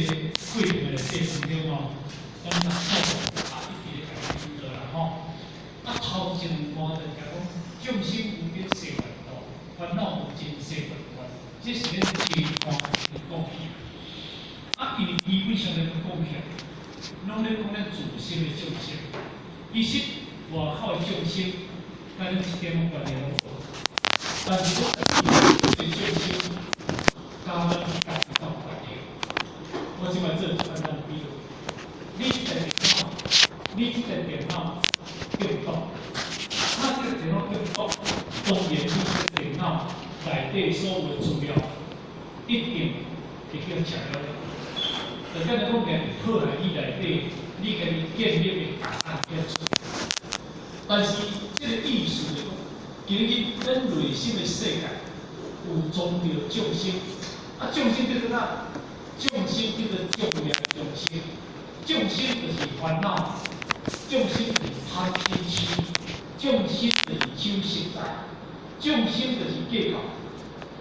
個過程內底當中吼，咱六祖啊一直咧共咱引導啦吼。啊，頭前半就聽講眾生無邊誓願度，煩惱無盡誓願斷，這是咧第一段講起。啊，因為基本上咧講起來，攏咧講咱自心的眾生。其實外口的眾生，佮咱一點關係攏無。但是講家己的眾生，佮咱家己有關係。我這擺做一簡單比喻，你這台電腦中毒，那這個電腦中毒，當然你這個電腦內底所有的資料一定會叫食了。就簡單講起來，破壞你內底你家己建立的檔案叫出。但是這個意思就是講，今日咱內心的世界有裝著眾生，啊，眾生叫做啥？眾生叫做眾業眾生，眾生就是煩惱，眾生就是貪嗔痴，眾生就是酒色財，眾生就是計較，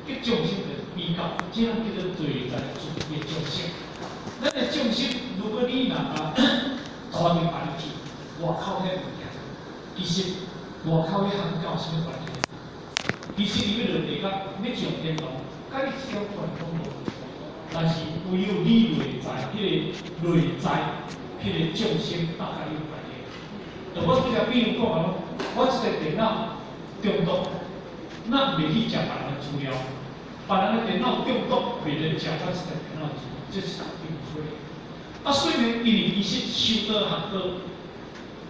叫眾生就是比較，這樣叫做內在自的眾生。咱的眾生，如果你若共帶入別去，外口遐物件，其實外口遐項佮有啥物關係？其實伊欲落地獄，欲上天堂，佮你一點關係攏無。但是唯有你內在彼個內在彼個眾生，才佮你有關係。就我舉個比如講啊，我這個電腦中毒，咱袂去食別人的資料，別人的電腦中毒，袂來食我這個電腦資料，這是並無可能。啊，所以呢，因為其實修道學道，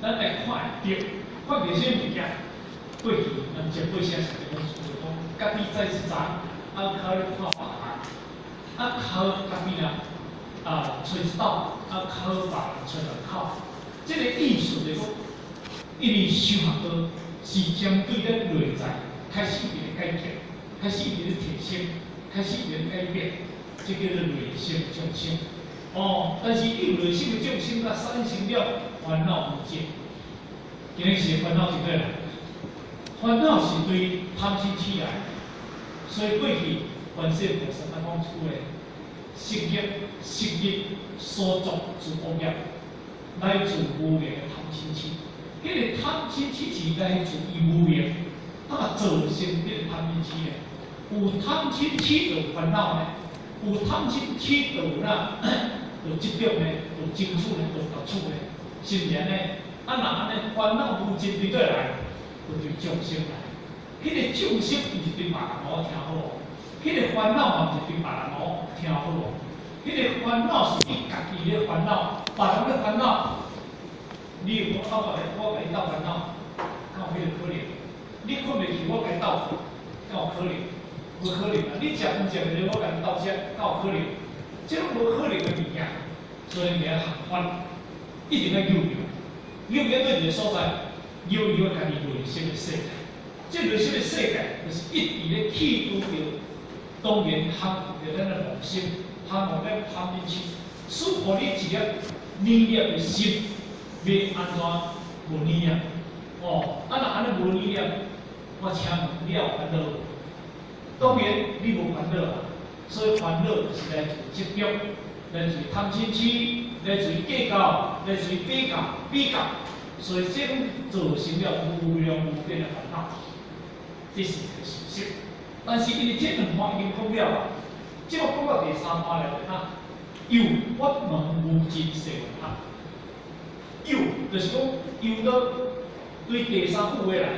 咱愛看會著，看著啥物件？過去咱前輩寫實在講，就講家己知是知，啊，較咧看別人，啊，較家己啦，啊，揣一斗，啊，較別人揣兩口。這個意思就是講，因為修學道是針對咱內在開始佇咧改變，開始佇咧提升，開始佇咧改變，這叫做內心眾生。哦，但是伊內心的眾生，才產生了煩惱無盡。今日是煩惱就對啦，煩惱是對貪嗔痴來，所以過去觀世菩薩講一句話：昔業昔日所作諸惡業，來自無明的貪嗔痴。彼個貪嗔痴是來自伊無明，才造成這個貪嗔痴的。有貪嗔痴就有煩惱呢，有貪嗔痴就有哪，有執著呢，有爭取呢，有奪取呢，是毋是按呢？啊，若按呢煩惱無盡對佗來？就對眾生來。彼個眾生毋是對別人哦，聽好哦。彼個煩惱嘛毋是對別人哦，聽好哦。彼個煩惱是你家己咧煩惱，別人咧煩惱。你有講啊，我共你鬥煩惱，敢有彼個可能？你睏袂去，我共你鬥睏，敢有可能？無可能啊！你食飯食袂著，我共你鬥食，敢有可能？這攏無可能的物件，所以名學法一定愛應用，應用佗一個所在，應用家己內心的世界。這內心的世界就是一直咧去除著，當然含著咱的妄心，含予咱貪嗔痴，使予你一粒念念的心，欲按怎無念念？哦，啊若按呢無念念，我請問你有煩惱無？當然你無煩惱啊，所以煩惱就是來自執著，來自貪嗔痴，來自計較，來自比較比較，所以這攏造成了無量無邊的煩惱，這是一個事實。但是因為這兩段已經講了啊，這個講到第三段來啊，又法門無盡誓願學，又就是講又到對第三句話來，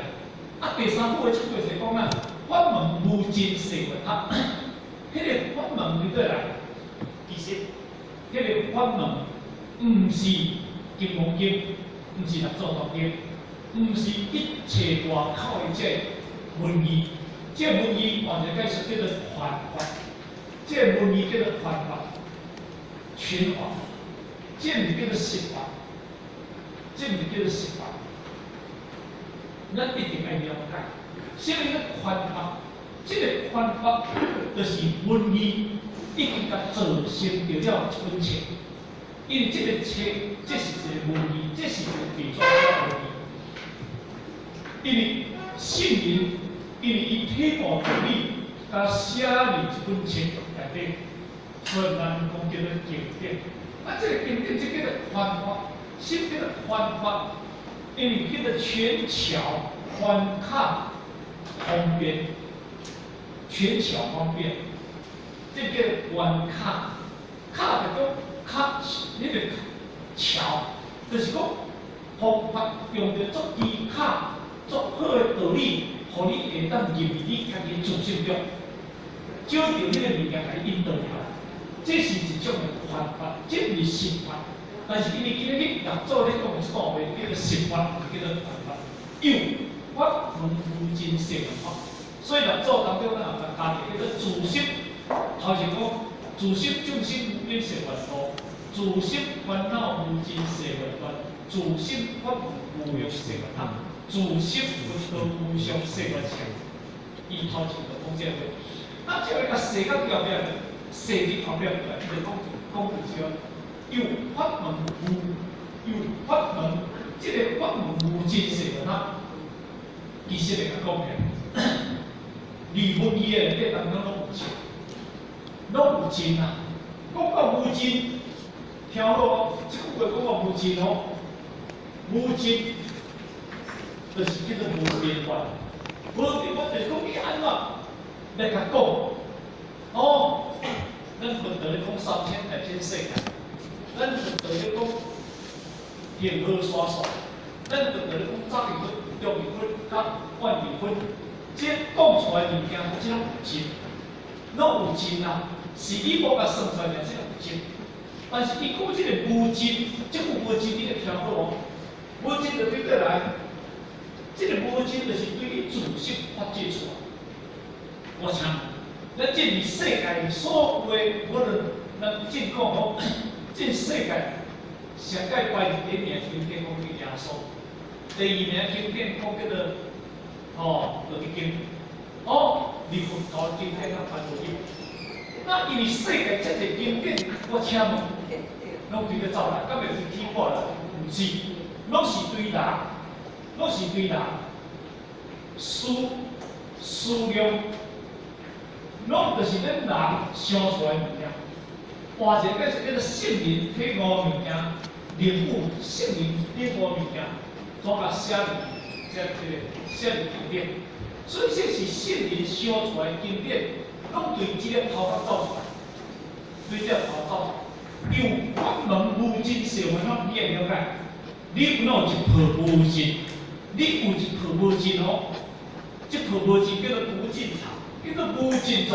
啊第三句話這句就是講啊，法門無盡誓願學，彼個法門佇佗來？其實，彼個法門毋是金剛經，毋是六祖壇經，毋是一切外口的這個文字，這個文字完全解釋叫做傳法，這個文字叫做傳法、傳法，這毋是叫做實法，這毋是叫做實法，咱一定愛了解。啥物叫傳法？這個傳法就是文字已經共造成著了一本冊，因為這個冊，這是一個文字，這是一個地藏文字。因為聖人，因為伊體悟道理，共寫佇這本冊內底，所以咱講叫做經典。啊，這個經典這叫做寬法，什叫做寬法？因為叫做權巧寬巧方便，權巧方便，這叫寬巧。巧就講較，那個巧，就是講方法用著足技巧、足好的道理，予你會當入去你家己的自性中，找著彼個物件共你引導入來。這是一種的方法，這毋是實法。但是因為今日六祖咧講的錯話，叫做實法，叫做方法。有法門無盡誓願法，所以六祖當中咱也加一個叫做自心，頭前講自心眾生無邊誓願度，自心煩惱無盡誓願斷，自心法無量誓願學，自心佛道無上誓願成。伊頭前就講這個話，啊，這個共寫到後壁，寫佇後壁，伊就講講就是講，有法門無，有法門，這個法門無盡誓願學，其實會共講的，離佛義的內底當中攏有盡，攏有盡啊！講到無盡，聽好哦，這句話講到無盡哦，無盡就是叫做無邊法。無邊法就是講你按怎來共講？哦，咱佛陀咧講三千大千世界，咱佛陀咧講恆河沙數，咱佛陀咧講早日佛、中日佛、佮晚日佛，這講出來物件，這攏有盡，攏有盡啊！是你無共算出來，這攏有盡。但是伊講這個無盡，這句無盡你著聽好哦。無盡就對倒來，這個無盡就是對你自性發展出來。我請問，咱進入世界所有的，無論咱進講講，進世界上蓋排第一名經典講叫耶穌，第二名經典講叫做吼道德經，哦，離佛陀經典較排無入。那因為世界這濟經典，我請問，攏對咧走來，敢會是起破來？毋是，攏是對人，攏是對人，思思量，攏就是恁人想出來物件。換一個叫做聖人體悟物件，領悟聖人體悟物件，怎共寫入去？這這個寫入經典。所以這是聖人想出來經典，攏對這個頭殼走出來，對這個頭走出來。有法門無盡誓願學，你會了解？你有一破無盡，你有一破無盡哦，這破無盡叫做無盡藏，叫做無盡藏，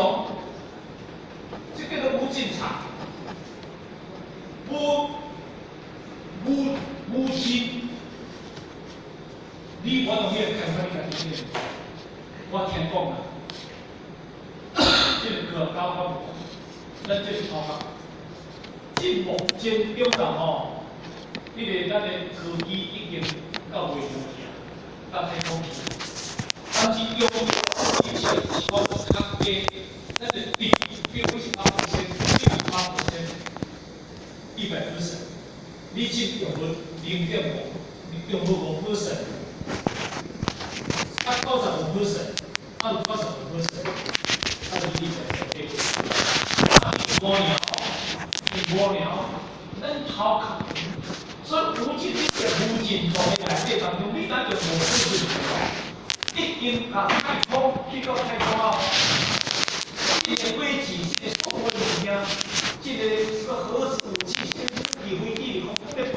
這叫做無盡藏。無無無盡，你我當去開發你家己的，我聽講啦，這個科學家講，咱這是頭殼。進目前中人吼，彼個咱的科技已經到月亮去啊，到太空去。但是用以前是講較低，咱的比比如18%，108%，100%，你只用了0.5，你用了5%，啊95%，啊有95%，啊就你在低。啊，無聊。無聊，咱頭殼，所以無盡這個無盡藏的內底當中，你咱就無可能已經共太空去到太空啊！這個飛機，這個所有物件，這個什麼核子武器、先進的飛機，空中咧飛，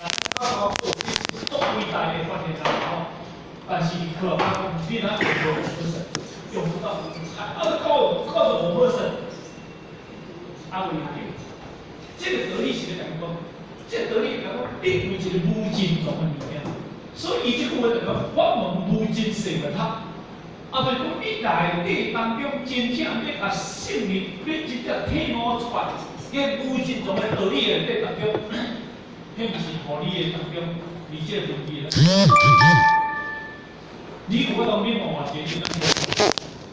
啊，到到這是足偉大的發現啦吼！但是科學家講，你若用5%，用不到，啊，95%，啊有用。這個道理是咧講，這個道理講，你有一個無盡藏的物件，所以伊這句話就講法門無盡誓願學。啊，就是講你內底當中真正欲共聖人，欲真正體悟出來，這無盡藏的道理內底當中，彼毋是予你的當中，你這個問題啦。你有法度免換一個，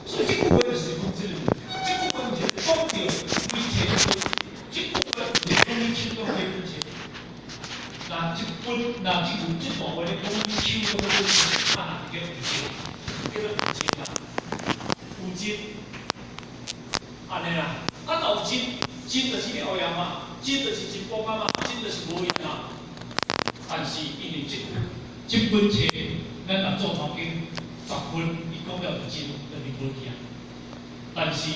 所以這句話就是講這個，這句話毋是講著危險。這句話是講你手中的本錢，若這本，若這句這段話咧講你手中的本錢，啊，叫有盡，叫做有盡啊，有盡，按呢啦，啊，若有盡，真就是真光啊嘛，真就是無用啊。但是因為這句這本冊，咱六祖壇經10分，伊講了就真，就是無去啊。但是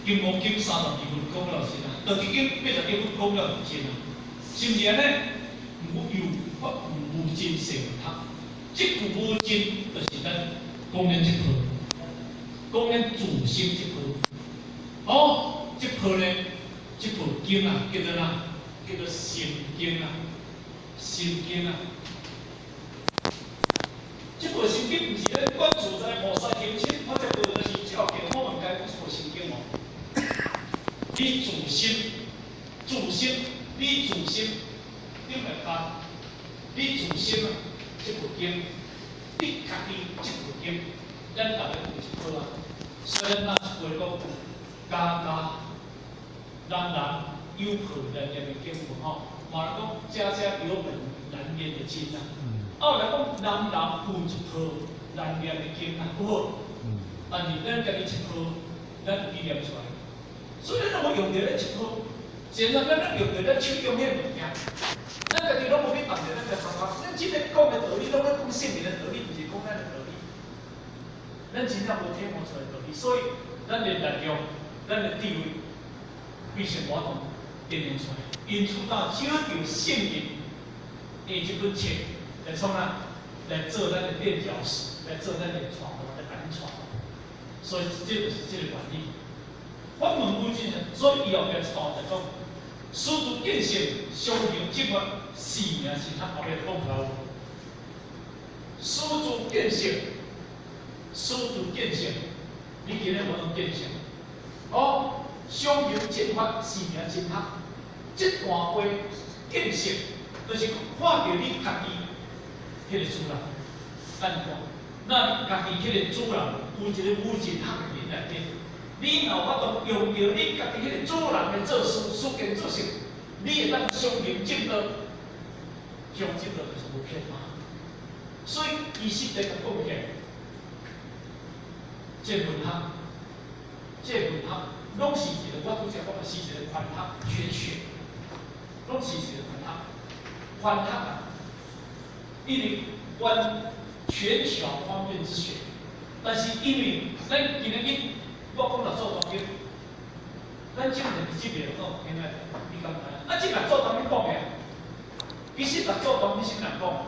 金剛經32分講了是啊，道德經89分講了就真啊，是毋是按呢？無有法無真成學，這句無真就是咱講咱這部，講咱自心這部。哦，這部呢，這部經啊，叫做啥？叫做心經啊，心經啊。這部心經毋是咧觀自在菩薩行深法這部，就是照鏡我們該講這部心經哦。你自心，自心，你自心，你來看，你自心啊，這部經，你家己這部經，咱逐个有一部啊。所以咱若一句講，家家人人有本難念的經無吼，嘛來講家家有本難念的經啊。啊，來講人人有一部難念的經啊，有無？但是咱家己一部，咱有去念出來。所以咱若無用著咱一部，自然咱用著咱手中彼个物件，咱家己攏無去動著咱的方法。咱這個講的道理，攏咧講聖人的道理，毋是講咱的道理。咱真正無體悟出來道理，所以咱的力量、咱的智慧，必須無法度展現出來。因此，當借著聖人的這本冊來創啥？來做咱的墊腳石，來做咱的帶路，來共恁帶。所以，這就是這個原理。法門無真，所以伊後壁一段就講：師自見性，相行正法，是名是學。後壁講出來無？師自見性，師自見性，你今日無通見性。哦，相行正法，是名真學。這段話見性，就是看著你家己彼個主人，咱看，那你家己彼個主人有一個無盡學佇你內底，你若有法度用著你家己彼個主人來做事，事見做成，你會當相行正道，相正道就是無偏嘛。所以伊實在共講起來，這文學，這文學攏是一個，我拄才講的是一個玄學玄學，攏是一個玄學，玄學啊，因為觀權巧方便之學，但是因為咱今日我講六祖壇經，咱這個是這邊講，現在你敢知？啊，這六祖壇經講的，其實六祖壇經是按怎講？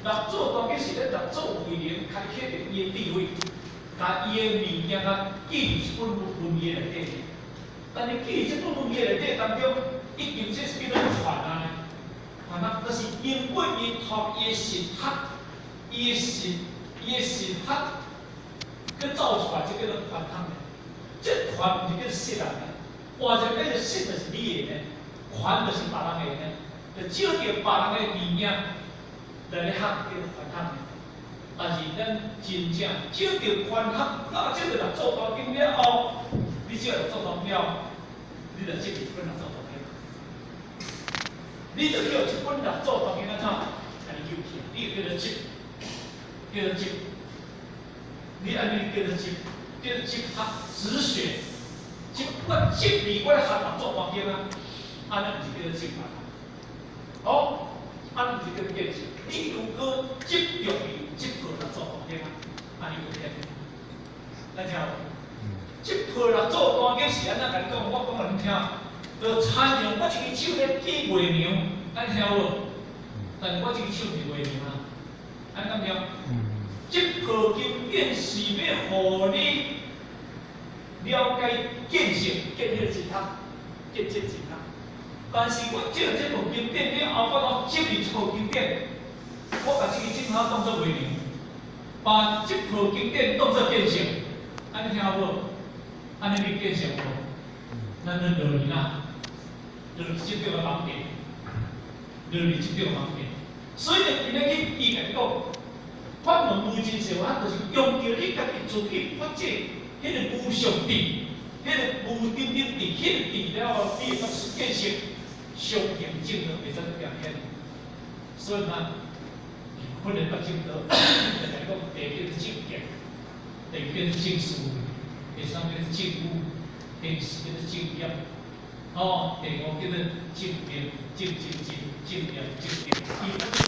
六祖壇經是咧六祖慧能開啟著伊的智慧，共伊的物件啊記佇這本文字內底。但是記佇這本文字內底當中，已經這是叫做傳啊，傳啊，就是經過伊託伊的神學，伊的神學，閣造出來，這叫做傳統的。這傳毋是叫失啊，換一個叫做失就是你的呢，傳就是別人的呢，就借著別人的物件來咧學叫做傳統的。但是咱真正借著傳學，啊，借著六祖壇經了後，你借六祖壇了，你就接一本六祖壇經，你就叫這本六祖壇經按怎？共你救起來，你就叫做執，叫做執，你按呢叫做執，叫做執學執學，執我執迷我咧學六祖壇經啊，按呢毋是叫做執啊？哦，按呢毋是叫做見性。你如果執著於這部六祖壇經啊，按呢有騙。來聽無？這部六祖壇經是按怎共你講？我講予恁聽。就親像我一支手咧指月娘，按呢聽無？但是我這支手毋是月娘啊，按呢敢對？這部經典是欲予你了解見性，見彼個真學，見這真學。但是我借這部經典了後，我攏執佇這部經典，我共這支指當做月娘，把這部經典當做見性，按呢聽無？按呢你見性無？咱咧落去哪？落去這個網點，落去這個網點。所以呢，今日去伊共你講，法門無真相，啊，就是用著你家己自己發展彼個無上智，彼個無頂頂智，彼個智了後，你會當見性相行正道，袂使變偏。所以呢，本來捌正道，就共你講，第一叫做正見，第二叫做正思維，第三叫做正語，第四叫做正業。哦，第五叫做正念、正正正、正念、正定，伊较正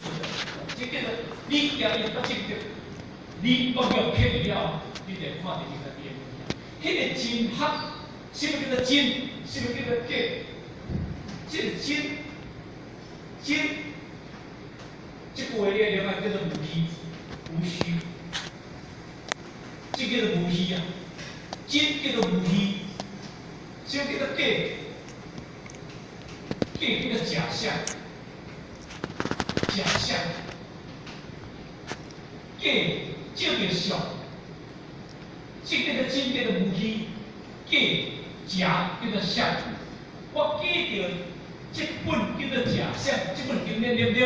这叫做你行伊较正定，你莫叫骗去了，你就看著你家己的物件。彼个真合，啥物叫做真？啥物叫做假？这个真真，这句话你爱了解叫做无虚，无虚，这叫做无虚啊。真叫做无虚，啥物叫做假？假叫做假象，假象，假照著相，这叫做真，叫做无虚，假假叫做相。我记著这本叫做假象，这本经典对不对？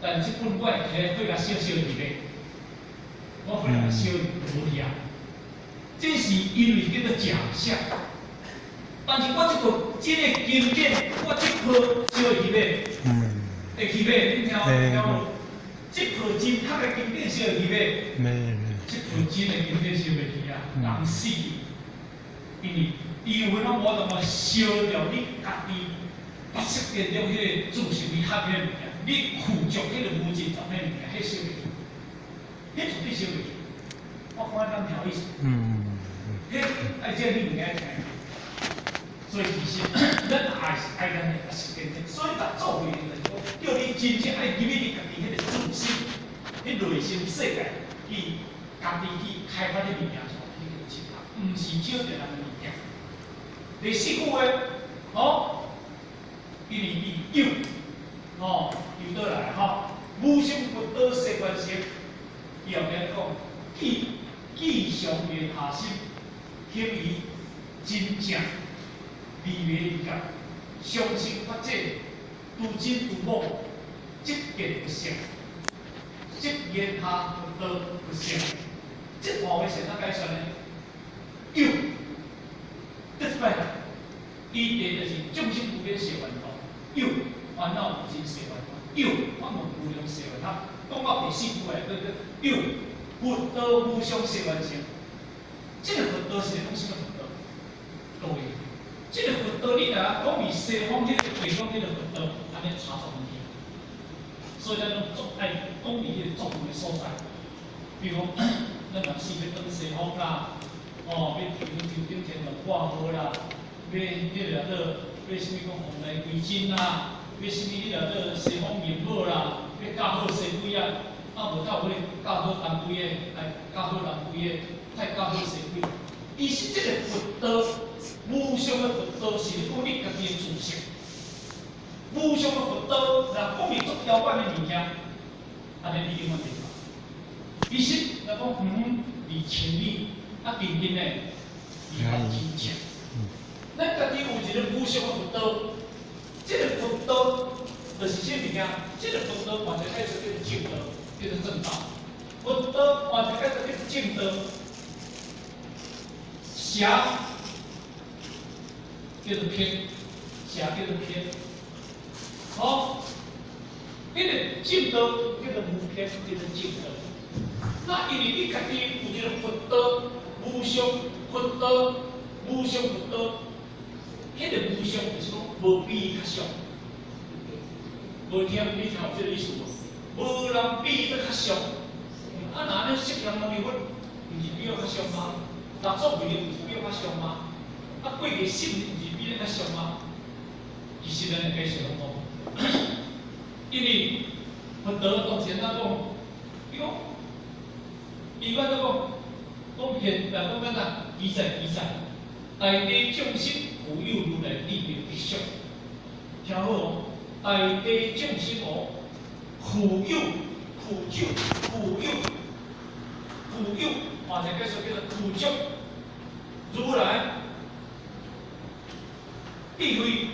但这本我会提来过来烧烧去咧，我回来烧无去啊。这是因为叫做假象。但是我这个这个经典，我这套烧会去买，会去买，你听听无？这套真确的经典烧会去买，这套真的经典烧袂去啊，人死去，因为伊有法度嘛烧掉你家己白色电中彼个自性你合彼个物件，你附着彼个无尽藏彼物件，彼烧袂去，彼绝对烧袂去。我看敢听有意思？彼爱这你毋该听。所以其实咱爱是爱咱的白色电中，所以逐做会就是讲，叫你真正爱入去你家己彼个自心、彼内心世界去家己去开发彼物件出来，彼个真合，毋是少著人的物件。第四句话，哦，因为伊有，哦，又倒来吼，无上佛道誓愿成，伊后壁讲，具具上利他心，行于真正离迷离觉，相信发展，除真除妄，即见佛性，即言下佛道佛性，这话话是怎解说呢？有，这摆，伊第就是众生无边誓愿度，有烦恼无尽誓愿度，有法门无量誓愿度。讲到第四句话，叫做有佛道無上誓願成。這個佛道是講啥物佛道？各位，這個佛道你若講佇西方彼個地方，彼個佛道，按呢差足遠去。所以咱攏足愛講佇彼個足遠的所在，比如講，咱若是欲轉西方啦，哦，欲求求頂天龍掛號啦，欲彼個做欲啥物講鳳來歸真啦，欲啥物彼個做西方靈寶啦，欲教好西鬼啊，啊無教好教好東鬼的，來教好南鬼的，太教好西鬼。伊是這個佛道無上的佛道，是咧講你家己的自性。無上的佛道，若講伊足遙遠的物件，按呢你永遠袂到。其實若講遠離千里，啊近近的離百千尺。咱家己有一個無上的佛道，這個佛道就是啥物件？這個佛道換一個解說叫做正道，叫做正道。佛道換一個解說叫做正道，邪叫做偏，邪叫做偏。好，彼個正道叫做無偏，叫做正道。那因為你家己有一個佛道，無上佛道，無上佛道，彼個無上就是講無比伊較上。無聽你聽有這個意思無？無人比伊閣較上。啊，若按呢釋迦牟尼佛，毋是比我較上嗎？六祖慧能毋是比我較上嗎？啊，過去聖人毋是比咱較上嗎？其實咱會解釋攏無，因為佛陀當時按怎講？伊講，伊按怎講？講現來講按怎？記載記載，大地眾生普有如來智慧吉祥，聽好哦，大地眾生哦，普有普救普有普有，或者叫做叫做普足如來智慧。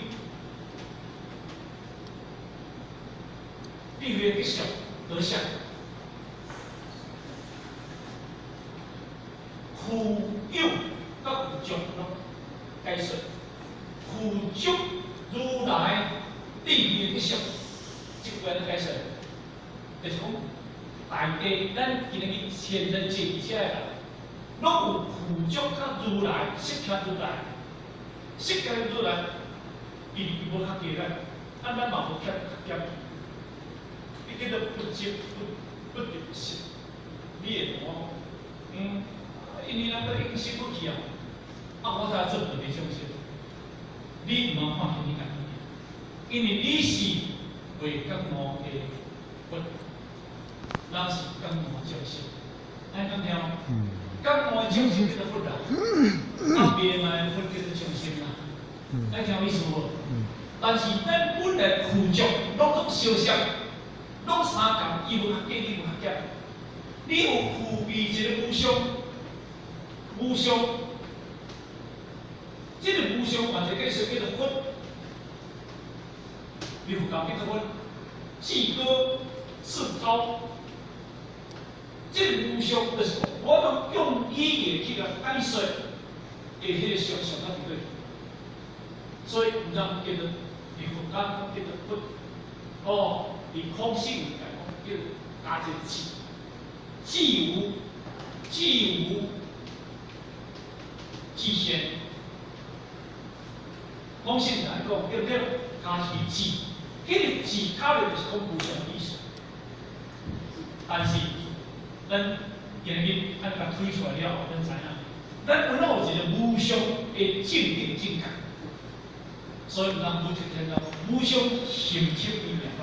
智慧吉祥德相，普有佮具足攏解說，具足如來智慧吉祥，這句按怎解說？就是講大地，咱今日前人坐佇遮的人，攏有具足佮如來釋迦如來，釋迦如來伊無較低咱，啊，咱嘛無欠較減。你叫做不執不不執實，你會同我講，因為咱都已經失去啊，啊，我才做菩提眾生。你毋通看輕你家己，因為你是未覺悟的佛，咱是覺悟眾生，按呢聽？覺悟的眾生叫做佛啦，啊，未來佛叫做眾生啦，按聽有意思無？但是咱本來具足，攏總相像，攏相仝，伊無較低，你無較減。你有具備一個無相，無相，這個無相嘛就叫做佛，你佛教叫做佛，至高至高。這個無相就是講，我攏用語言去共解說，的彼個相像仔佇佗。所以毋通叫做佇佛教講叫做佛，哦，佇空性來講叫加一個智，智無智無智現。空性來講對不對？加是智，彼個智較咧就是講無相的意思。但是咱今日按共推出來了後，咱知影，咱本來有一個無相的正定境界，所以咱無一天講無相行出之妙法，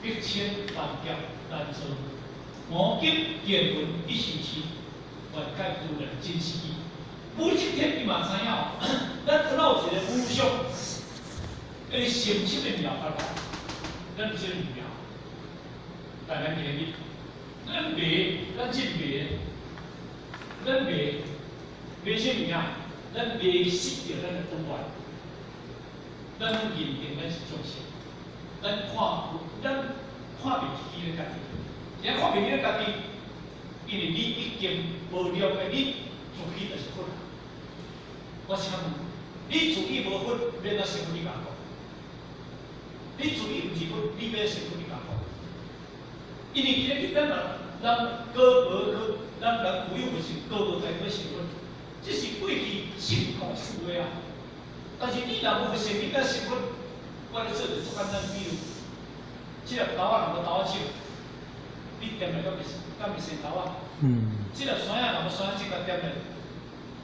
百千萬劫難遭遇。我今見聞一時時，願解如來真實義。武則天伊嘛知影，咱本來有一個無相的行出的妙法，咱有這個妙，但咱今日，咱迷，咱真迷，咱迷，迷啥物啊？咱迷失著咱的本源，咱攏認定咱是眾生，咱看袂起咱家己，怎看袂起咱家己？因為你已經無了解你自己就是佛。我請問，你自己無佛，欲按怎成佛？你共我講。你自己毋是佛，你欲成佛？你共我講。因為今日咱人人高無去，咱人有有是高無在欲成佛，這是過去聖故事的啊。但是你若無佛性，你欲成佛？我咧做一個足簡單比喻，這粒豆仔若無豆仔種，你掂來敢會生豆仔？這粒山仔若無山仔種共掂來，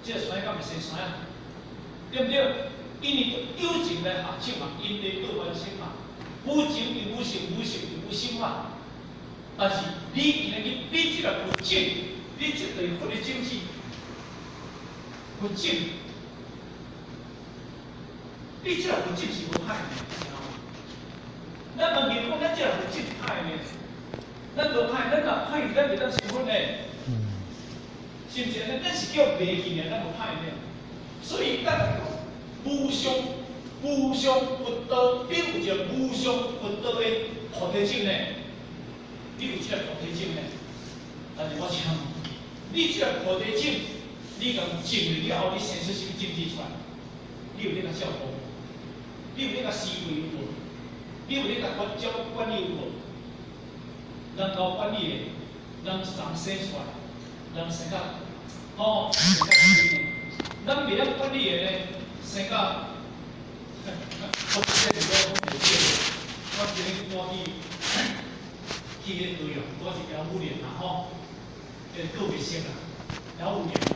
這粒山仔敢會生山仔？對毋對？因為有情來下手嘛，因地果完成嘛，無情亦無性，無性亦無心嘛。但是你今日你這粒佛種，你這塊佛的種子，佛種，你這粒佛種是無歹的，知影無？咱問伊講，咱這粒佛種歹呢？咱無歹，咱若歹，咱袂當成佛呢？是毋是？咱是叫迷去爾，咱無歹呢。所以咱講無上無上佛道，你有一個無上佛道的菩提種呢？你有這個菩提種呢？但是我請問，你這個菩提種，你共種了後，你生出啥物種子出來？你有咧共照顧？你有咧共施肥有無？你有咧共管照管理有無？人夠管理的，人長生出來，人生甲吼，生甲水呢。咱袂曉管理的呢，生甲，我之前是講袂對，我今日搬去彼個高雄，我是姚武連啦吼，個告別式啦，姚武連啦。